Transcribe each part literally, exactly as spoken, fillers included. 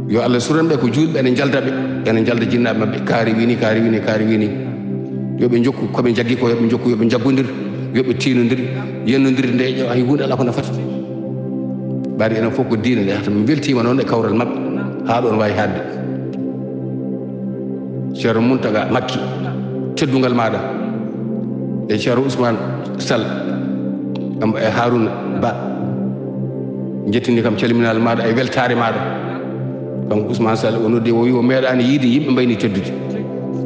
Yo Allah suran ɓe ko juulɓe, ene njalda ɓe, ene njalda jinnaaɓe maɓɓe. Kaari wini, kaari wini, kaari wini. Yo ɓe njokku ko ɓe njaggi ko, yo ɓe njokku, yo ɓe njaggondir, yo ɓe tiinondir, yennondir nde ƴeewa, hay huunde alaa ko nafata. Mbaadi enen fof ko diine nde, hata mi weltiima noon e kawral maɓɓe, haa ɗoon waawi haaɗde. Ceerno Muntaga Makki, teddungal maaɗa, e Ceerno Ousmane Sall, am e Harouna Ba, njettini kam calminaal maaɗa e weltaare maaɗa. Kanko Ousmane Sall o noddi, o wi o meeɗaani yiide yimɓe mbayni teddude.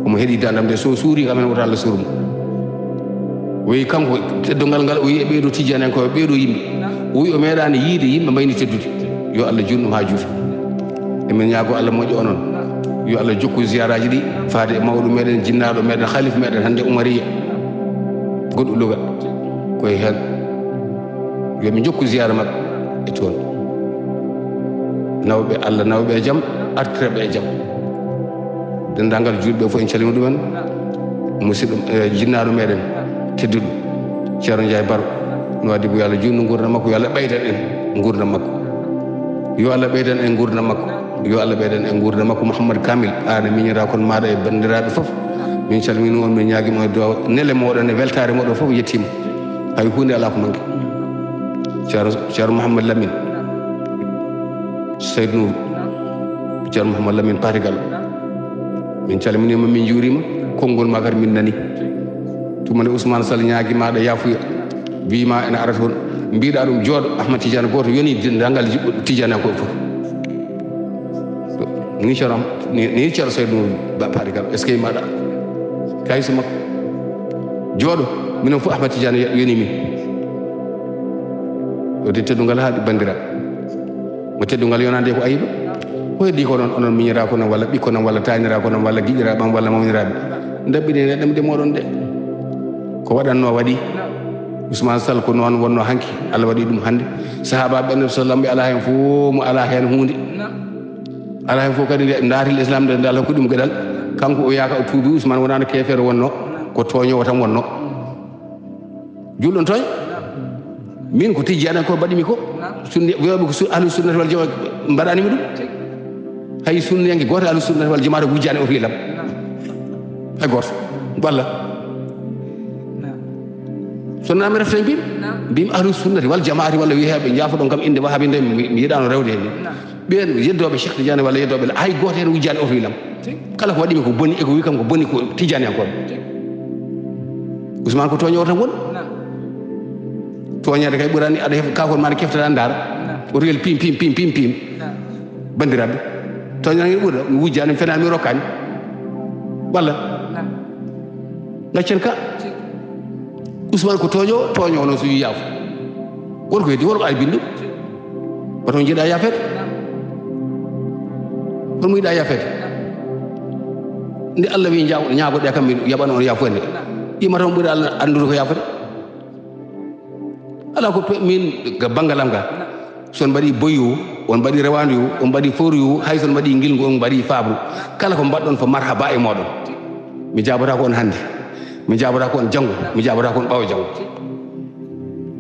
Omo heɗi dandam nde, so suuri kam en wota Allah suur mo. O wi kanko teddungal ngal, o wi e ɓeeɗo tijjanenkooɓe, ɓeeɗo yimɓe. O wi o meeɗaani yiide yimɓe mbayni teddude. Yo Allah juutnu ɗum haa juuta. Emin ñaago Allah moƴƴo onon. Yo Allah jokku ziyaraaji ɗi faade e mawɗo meɗen, jinnaaɗo meɗen, khalifa meɗen hannde Umariya. Goɗɗo Louga. Ko e heen. Yo mi jokku ziyaara maɓɓe e toon. Nawɓe Allah, nawɓe e jam, artireɓe e jam. Denndaangal juulɓe fof en calima ɗumen. Musidɗo, eh, jinnaaɗo meɗen tedduɗo, Ceerno Njaay Baro. No addi bo yo Allah juutnu nguurndam makko, yo Allah ɓeydan en nguurndam makko. Yo Allah ɓeydan en nguurndam makko. Yo Allah ɓeydan en nguurndam makko. Mouhammad Kamil, aan e miñiraakoon maaɗa e banndiraaɓe fof. Min calmini on, min ñaagima e duwaaw. Nele mooɗon e weltaare mooɗon fof yettiima. Hay huunde alaa ko manki. Ceerno, Ceerno Mouhammad Lamine. Seydou Nour. Ceerno Mouhammad Lamine Paati Gallo. Min calminiima, min njuuriima. Konngol maa kadi min nani. Tuma nde Ousmane Sall ñaagi maaɗa yaafuya. Wii ma ene ara toon. Mbiɗa ɗum jooɗo, Ahmad Tidiane gooto yoni denndaangal jiɓɓo Tidiane ko fof. Ni Ceerno, ni, ni Ceerno Seydou Nour Ba Paati Gallo. Est-ce que maɗa? Kayso makko. Jooɗo, minen fof Ahmad Tidiane yoni min. O de teddungal haa ɗi banndiraaɓe. Mo teddungal yonande ko ayiba. Ko heddi ko onon, onon miñiraakoon am walla ɓikkoon am walla taaniraakoon am walla giƴiraaɓe am walla mawniraaɓe. Ndaɓɓiɗen e ɗemɗe mooɗon ɗe. Ko waɗannoo waɗi. Ousmane Sall ko noon wonnoo hanki. Allah waɗi ɗum hannde. Sahaabaaɓe Annabi sallam ɓe alaa heen fof mo alaa heen huunde. Alaa heen fof kadi nde ndaari l'islam nde, nde Allah hokki ɗum geɗal. Kanko o yaaka o tuubi, Ousmane wonaano keefeero wonnoo. Ko tooñoowo tan wonnoo. Juulɗo no tooña. Min ko tijjani ko mbaɗimi ko. Sunni, wiyooɓe ko su-, ahlu sunnati wal jamaa mbaɗanimi ɗum. Hay sunniyanke gooto ahlu sunnati wal jamaa wujjaani oto ilam. Hay gooto. Walla. So naa mi refta mbimi, mbimi ahlu sunnati wal jamaati walla wiyeeɓe njaafoɗon kam innde wahaabi nde mi, mi yiɗaano rewde heen. Ɓeen yeddooɓe Cheikh Tidiane walla yeddooɓe la, hay gooto heen wujjaani oto ilam. Kala ko waɗimi ko boni, e ko wi kam ko boni ko tijjaniyankooɓe. Ousmane ko tooñoowo tan woni. Tooñaade kay ɓurani aɗa hef-, kaakol ma ne keftaɗa ndaara. Oto wel pim, pim, pim, pim, pim. Banndiraaɓe, tooñaade ɓurɗa, mi wujjaani, mi fenaani, mi rokkaani. Walla? Gaccen ka. Ousmane ko tooño, tooño noon so wi yaafo. Won ko heddi, won ko ay bindu. Kono jiɗa yaafeede. Kono mo yiɗa yaafeede. Nde Allah wi ñaago-, ñaagoɗe kam mi yaɓano on yaafo nde. Ima tan ɓuri Allah anndude ko yaafo de. Alaa ko pe-, min ga banngal am ga. So on mbaɗi boyu, on mbaɗi rewaandu, on mbaɗi foru, hay so on mbaɗi ngilngu, on mbaɗi faabu. Kala ko mbaɗɗon fof marhaba e mooɗon. Mi jaabata ko on hannde. Mi jaabata ko on janngo. Mi jaabata ko on ɓaawo janngo.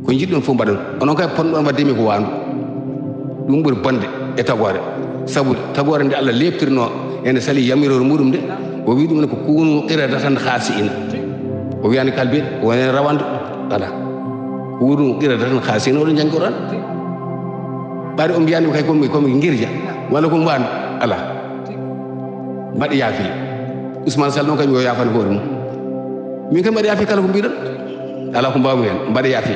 Ko njiɗɗon fof mbaɗon. Onon kay ponɗon waɗde mi ko waandu. Ɗum ɓuri bonde e tagoore. Sabu tagoore nde Allah leeptirnoo ene sali yamiroore muɗum nde. O wi ɗum en ko kunu qiradatan khasi'ina. O wiyani kalbe woni rawandu. Alaa. Kunu qiradatan khasi'ina, oɗon janngi Qur'an. Ɓaade on mbiyaani kay komi, komi ngirja, walla komi waandu. Alaa. Mbaɗa yaafi. Ousmane Sall noon kam yo yaafan hoore mum. Min kam mbaɗa yaafi kala ko mbiɗon. Alaa ko mbaawmi heen. Mbaɗa yaafi.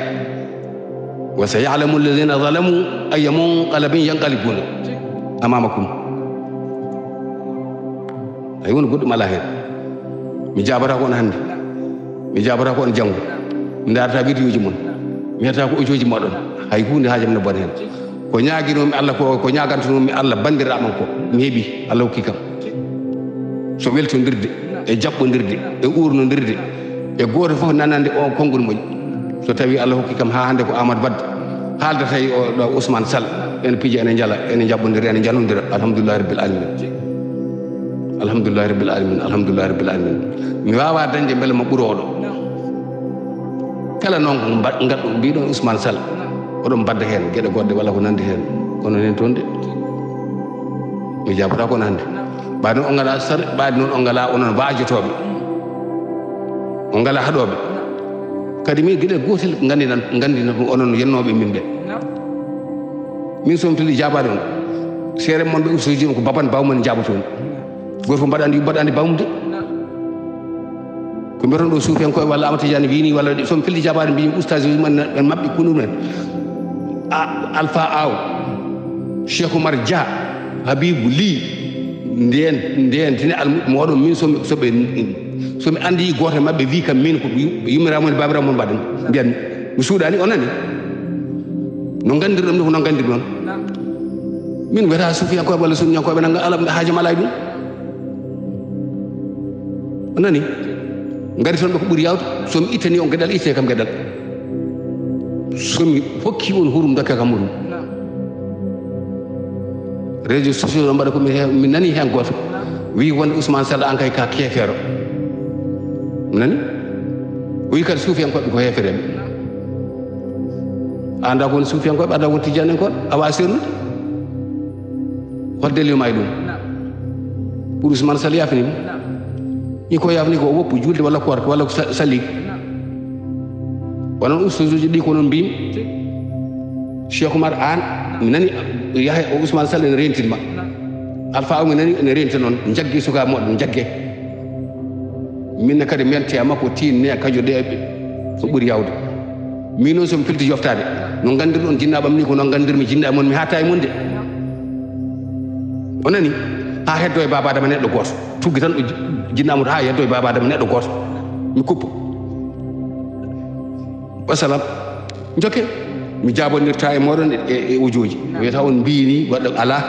Wa sayalamu alladhina zalamu ayya munqalabin yanqalibuna. Amamakum. Hay won goɗɗum alaa heen. Mi jaabata ko on hannde. Mi jaabata ko on janngo. Mi ndaarata vidéoji mon. Mi heɗata ko audioji moɗon. Hay huunde haajam ne bone heen. Ko ñaaginoomi Allah ko, ko ñaagantonoomi Allah banndiraaɓe am ko. Mi heɓi, Allah hokki kam. So weltondirde, e jaɓɓondirde, e uurnondirde, e gooto fof nanande o konngol moƴƴo. So tawi Allah hokki kam haa hannde ko Amadou Badde, haaldata e o ɗo Ousmane Sall, ene pija, ene njala, ene njaɓɓondira, ene njanondira. Alhamdulillahi rabbil alamin. Alhamdulillahi rabbil alamin. Alhamdulillahi rabbil alamin. Mi waawaa dañde mbele mo ɓuri oɗo. Kala noon ko mba-, ngaɗɗo mbiɗon Ousmane Sall, oɗon mbadda heen geɗe goɗɗe walla ko nanndi heen. Kono enen toon de. Mi jaabata ko on hannde. Ɓaade noon on ngalaa sar, ɓaade noon on ngalaa onon waajotooɓe. On ngalaa haɗooɓe. Kadi min geɗel gootel nganndinan, nganndinan ɗum onon yennooɓe min ɓe. Min so mi feli jaabaade on. Seere mon ɓe ustaaji ko baban bawmon jaaboto on. Gooto fof mbaɗa anndi, mbaɗa anndi bawmude. Ko mbiyaton ɗo suufiyankooɓe walla Amadu Tijaani wiini walla so mi feli jaabaade mbiimi ustaaji men, ɓen maɓɓe kunu men. A, Alfa Aw, Cheikh Oumar Dia, Habibou Ly, ndeen, ndeen tine almuɓɓe mooɗon min so mi, so ɓe, so mi anndi gooto e maɓɓe wii kam min ko yu-, yummiraamo e baabiraaɓe mon mbaɗan, mbiyanmi. Mi suuɗaani, on nani? No nganndirɗon mi ko no nganndirɗon. Min wiyata suufiyankooɓe walla sunniyankooɓe nanga ala haaji am alaa e ɗum. On nani? Ngari toon ɓe ko ɓuri yaawde. So mi ittanii on geɗal, ittee kam geɗal. So mi hokki on hurum, dokke kam hurum. Réseaux sociaux ɗo mbaɗa ko mi he-, mi nani heen gooto. Wii wonde Ousmane Sall an kay ka keefeero. Mi nani? O wii kadi suufiyankooɓe ko heefereeɓe. A anndaa ko woni suufiyankooɓe, a anndaa ko woni tijjaanenkooɓe. A waawaa seernude. Hol dalil ma e ɗum? Pour Ousmane Sall yaafini mo? Ni ko yaafni ko o woppu juulde walla koorka walla ko sa-, salliiko. Onon ustaasuuji ɗi ko onon mbiimi. Cheikh Oumar Anne, mi nani Yahya o Ousmane Sall ene reentin ma. Alpha o mi nani ene reentin on, njaggi sukaaɓe moɗon, njagge. Min ne kadi mi yante e makko, tinne e kajoɗeeɓe ko ɓuri yawde. Min noon so mi filti yoftaade, no nganndirɗon jinnaaɓe am ni ko noon nganndirmi jinnaaɓe mon, mi haata e mon de. O nani? Haa heddo e Baaba Adama neɗɗo gooto. Tuggi tan ɗo ji-, jinnaaɓe mum haa heddo e Baaba Adama neɗɗo gooto. Mi kuppo. Wassalam. Njokke. Mi jaabondirta e mooɗon e, e, e ujooji. Wiyata on mbiyi ni, waɗɗo alaa.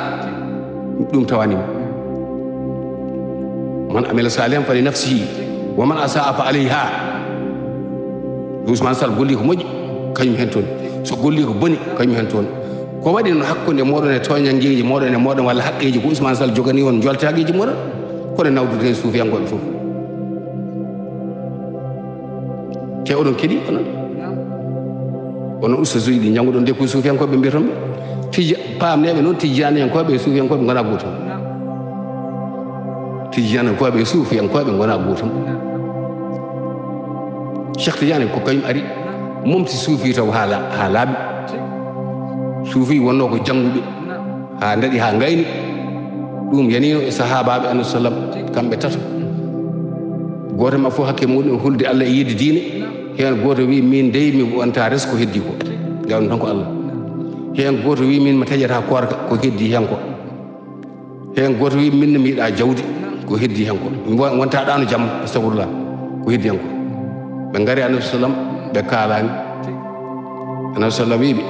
Ɗum tawani mo. Man amila salihan fali nafsihi. Wa man asaa fa alayha. Ousmane Sall golli ko moƴƴi, kañum heen toon. So golli ko boni, kañum heen toon. Ko waɗi noon hakkunde mooɗon e tooñanngeeji mooɗon e mooɗon walla haqqeeji ko Ousmane Sall joganii on, njolta haqqeeji mooɗon? Kono nawdude heen suufiyankooɓe fof. Te oɗon keɗi, onon? Onon ustaasuuji ɗi njannguɗon de ko suufiyankooɓe mbiyata on ɓe. Tija-, paamneeɓe noon, tijjaaniyankooɓe e suufiyankooɓe ngonaa gootum. Tijjaaniyankooɓe e suufiyankooɓe ngonaa gootum. Cheikh Tidiane ko kañum ari, momti suufi taw haa la-, haa laaɓi. Suufi wonnoo ko jannguɓe. Haa ndaɗi, haa ngayni. Ɗum yaniino e sahaabaaɓe Annabi sallam, kamɓe tato. Gooto e maɓɓe fof hakke muɗum e hulde Allah e yiɗde diine. Heen gooto wii, "Min dey, mi wonta res ko heddii ko. Ngam tan ko Allah." Heen gooto wii, "Min mi taƴata koorka ko heddii heen ko." Heen gooto wii, "Min mi yiɗa jawdi ko heddii heen ko. Mi wo-, wonta ɗaano jamma, astagfirullah, ko heddii heen ko." Ɓe ngari Annabi sallam, ɓe kaalani. Annabi sallam wii ɓe,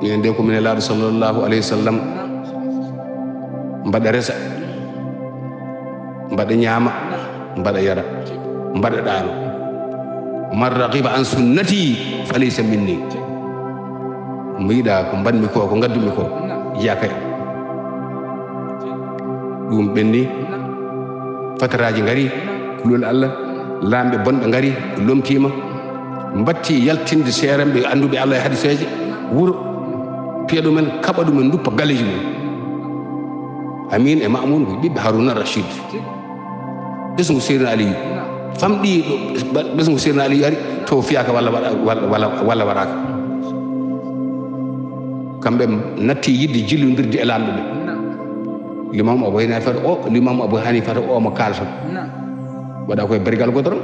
"Minen de ko min e laaɗo sallallahu alayhi wa sallam, mbaɗa resa, mbaɗa ñaama, mbaɗa yara, mbaɗa ɗaano. Man ragiba an sunnati falaysa minni." Mo yiɗa ko mbaɗmi ko, ko ngaddumi ko, jiyaka e am. Ɗum ɓenni, fataraaji ngari, kulol Allah, laamɓe bonɓe ngari, lomtiima, mbatti yaltinde seeranɓe annduɓe Allah e hadiseeje, wuro, piya ɗumen, kaɓa ɗumen, nduppa galleeji mum. Amin e Mamoun ko ɓiɓɓe Haruna Rachid. Ɓesngu Seydina Aliyu. Famɗi ɗo ɓe-, ɓesngu Seydina Aliyu ari, to fiyaka walla waɗa-, walla, walla, walla waɗaka. Kamɓe natti yiɗde jillondirde e laamɓe ɓe. Limaamu Abu Hanifata o, Limaamu Abu Hanifata o mo kaalton. Waɗa koye barigal godoron.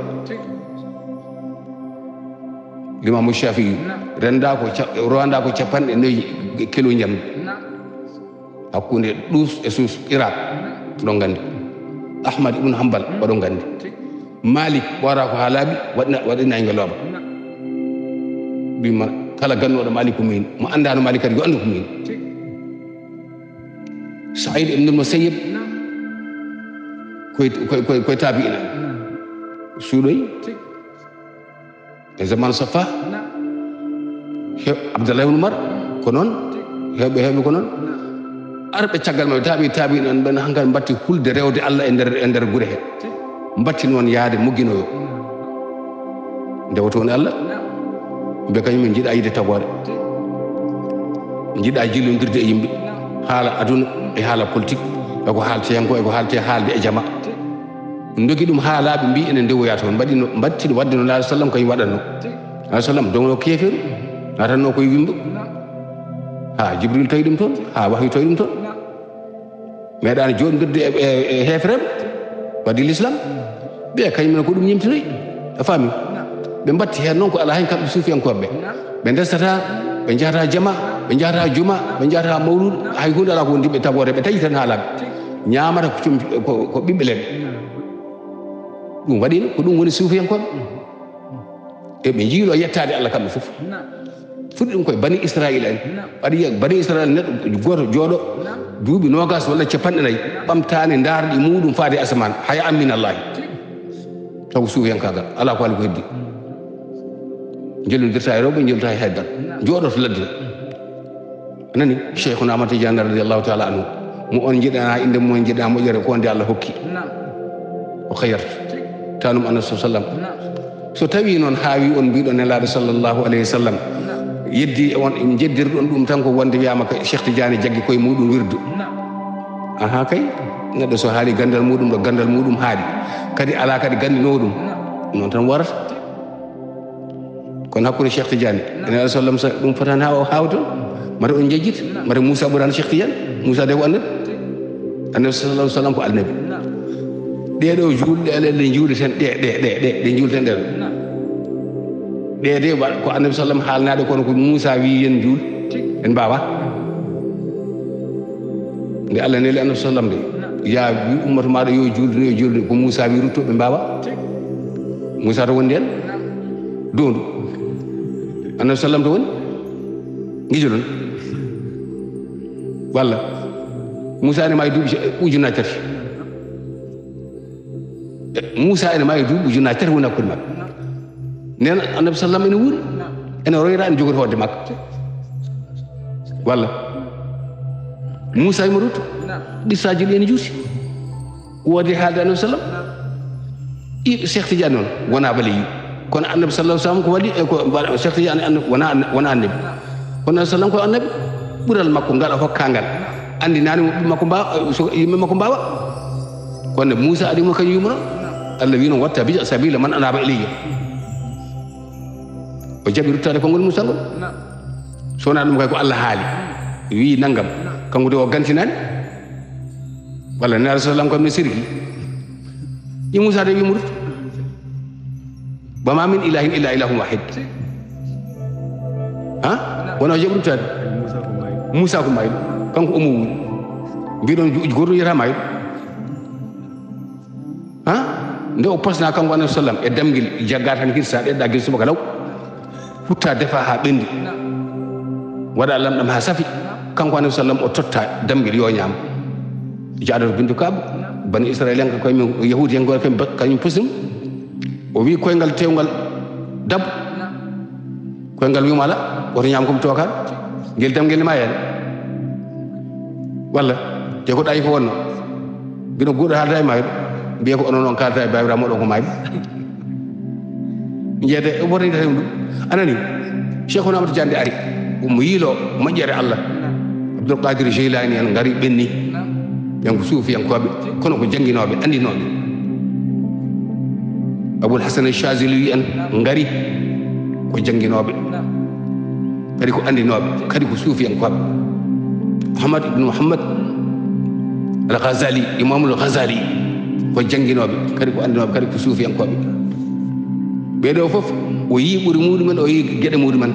Limaamu Shafi'i renda ko ca-, ronda ko capanɗe nayi kilo njamdi. Hakkunde ɗus e sus Irak, oɗon nganndi. Ahmad ibn Hanbal, oɗon nganndi. Malik, ɓooyata ko haa laaɓi, waɗna, waɗina e ngelooba. Mbima, kala gannooɗo Malik ko miin. Mo anndaano Malik kadi, yo anndu ko miin. Saïd ibn al-Musayyib, koye, koye, koye, koye taabi'ina. Suuɗoy. E zaman Safa, he-, Abdallah ibn Umar, ko noon, heewɓe, heewɓe ko noon. Arɓe caggal maɓɓe, taaɓi, taaɓi noon ɓen, hankadi mbatti hulde rewde Allah e nder, e nder gure he. Mbatti noon yaade mogginoyo. Ndewoto woni Allah, mbe kañum en njiɗa yiide tagoore. Njiɗa jillondirde e yimɓe, haala aduna e haala politique. E ko haalte hen ko, e ko haalte haalde e jama. Ndogi ɗum haalaaɓe mbi ene ndewoya toon, mbaɗi no, mbaɗti no waɗde no Nulaaɗo sallam kañum waɗatno. Alayhi sallam dogno keefeeru, natanno koye wimbo. Ha Jibril tawi ɗum toon, ha wahyu tawi ɗum toon. Meeɗaani jooɗndirde e, e, e heefereɓe, waɗi l'islam. Ɓe kañum en ko ɗum ñimtinoyi. A faami? Ɓe mbatti heen noon ko alaa heen kamɓe suufiyankooɓe. Ɓe ndesata, ɓe njahata jama, ɓe njahata juma, ɓe njahata mawluud, hay huunde alaa ko wondi ɓe tagoore, ɓe taƴi tan haalaaɓe. Ñaamata ko cum-, ko, ko ɓiɓɓe leɗɗe. Ɗum waɗi ko ɗum woni suufiyankooɓe. E ɓe njiilo yettaade Allah kamɓe fof. Fuɗɗi ɗum koye Bani Israila en. Aɗa yiya Bani Israila neɗɗo gooto jooɗo duuɓi noogas walla capanɗe nayi, ɓamtaani ndaarɗi muɗum faade asamaan, haya an min Allahi. Taw suufiyankaagal, alaa ko hali ko heddi. Njellondirta e rewɓe, njellondirta e haydara. Jooɗoto ladde. A nani? Cheikhuna Ahmad Tidiane radiyallahu taala anhu. Mo on njiɗana innde mum, on njiɗana moƴƴere, ko wonde Allah hokki. O khayyar. Tanum Annabi sallallahu alaihi wasallam. So tawi noon haawi on mbiɗo Nelaaɗo sallallahu alayhi wa sallam, yeddi on, jeddirɗon ɗum tan ko wonde wiyama ko Cheikh Tidiane jaggi koye muɗum wirdu. Aha kay, neɗɗo so haali gandal muɗum ɗo gandal muɗum haaɗi, kadi ala kadi gandinowo ɗum, noon tan warata. Kono hakkunde Cheikh Tidiane e Nelaaɗo sallam, sa ɗum fotani ha o haawa toon. Mata on jejjit, mata Moussa ɓurano Cheikh Tidiane, Moussa de ko annabi. Annabi sallallahu alaihi wasallam ko annabi. Ɗeɗo juulɗe, ɗe, ɗe juuleten, ɗe, ɗe, ɗe, ɗe, ɗe juuleten ɗe ɗo. Ɗe de wa-, ko Annabi sallam haalnaade, kono ko Muusa wi yen juul, en mbaawa. Nde Allah neli Annabi sallam de, ya wi ummatu maaɗa yo juuldu, yo juuldu, ko Muusa wi rutto, ɓe mbaawa. Muusa to wondi en, dondu. Annabi sallam to woni, gijo ɗon. Walla Muusa ene maayi duuɓi ce-, ujunnaji tati. Muusa ene maayi duuɓi ujunnaji tati woni hakkunde maɓɓe. Nden Annabi sallam ene wuuri, ene royra, ene jogori hoodde makko. Walla Muusa e Marutu, qissaaji ɗi ene juuti. Woodi haalde Annabi sallam. I Cheikh Tidiane noon wona waliyu. Kono Annabi sallallahu alaihi wasallam ko wali, e ko mbaɗa, Cheikh Tidiane annabi, wona, wona annabi. Kono sallam ko annabi, ɓural makko ngal o hokka ngal. Andinaani mo ɓiɓɓe makko mbaawa, so yimɓe makko mbaawa. Kono Muusa adi mo kañum yumno. Allah wi noon, "Wattabi' sabila man anaba ilayya." O jaɓi ruttaade konngol Muusa ngol. So wonaa ɗum kay ko Allah haali. Wi nanngam. Kanko de o gantinaani. Walla Nelaaɗo sallam kam ne sirki. Yi Muusa de wi mo rutto. "Wa ma min ilahin illa ilahun wahid." Ha? Wona o jaɓi ruttaade. Muusa ko maayi. Kanko omo wuuri. Mbiɗon ju-, goto yiyata maayi. Ha? Nde o posna kanko Annabi sallam e damgel, jagga tan hirsa, ɗeɗɗa gel subaka law. Hutta defa ha ɓendi. Waɗa lamɗam ha safi. Kanko Annabi sallam o totta damgel yo ñaam. Jaador bintu Kaab, Bani Israil en ko koye men, Yahudi en ko koye men, kañum pusim. O wi koyngal tewngal dab. Koyngal wiima ala, woto ñaam ko mi tookaɗo. Ngel damgel ne ma hen. Walla, te ko ɗayi ko wonno. Mbiɗo guuɗo haalda e maayo. Mbiye ko onon on kaalta e baabiraaɓe moɗon ko maayo. Jeede, o wota yiɗata ɗum. A nani? Cheikhuna Amadou Diagne ari. Omo yiilo moƴƴere Allah. Abdul Qadir Jeylani en ngari ɓenni. Ɓen ko suufiyankooɓe, kono ko jannginooɓe, anndinooɓe. Abul Hasan Chazili en ngari, ko jannginooɓe, kadi ko anndinooɓe, kadi ko suufiyankooɓe. Muhammad ibn Muhammad al Ghazali, Imamul Ghazali, ko jannginooɓe, kadi ko anndinooɓe, kadi ko suufiyankooɓe. Ɓee ɗoo fof, o yii ɓuri muɗumen, o yii geɗe muɗumen.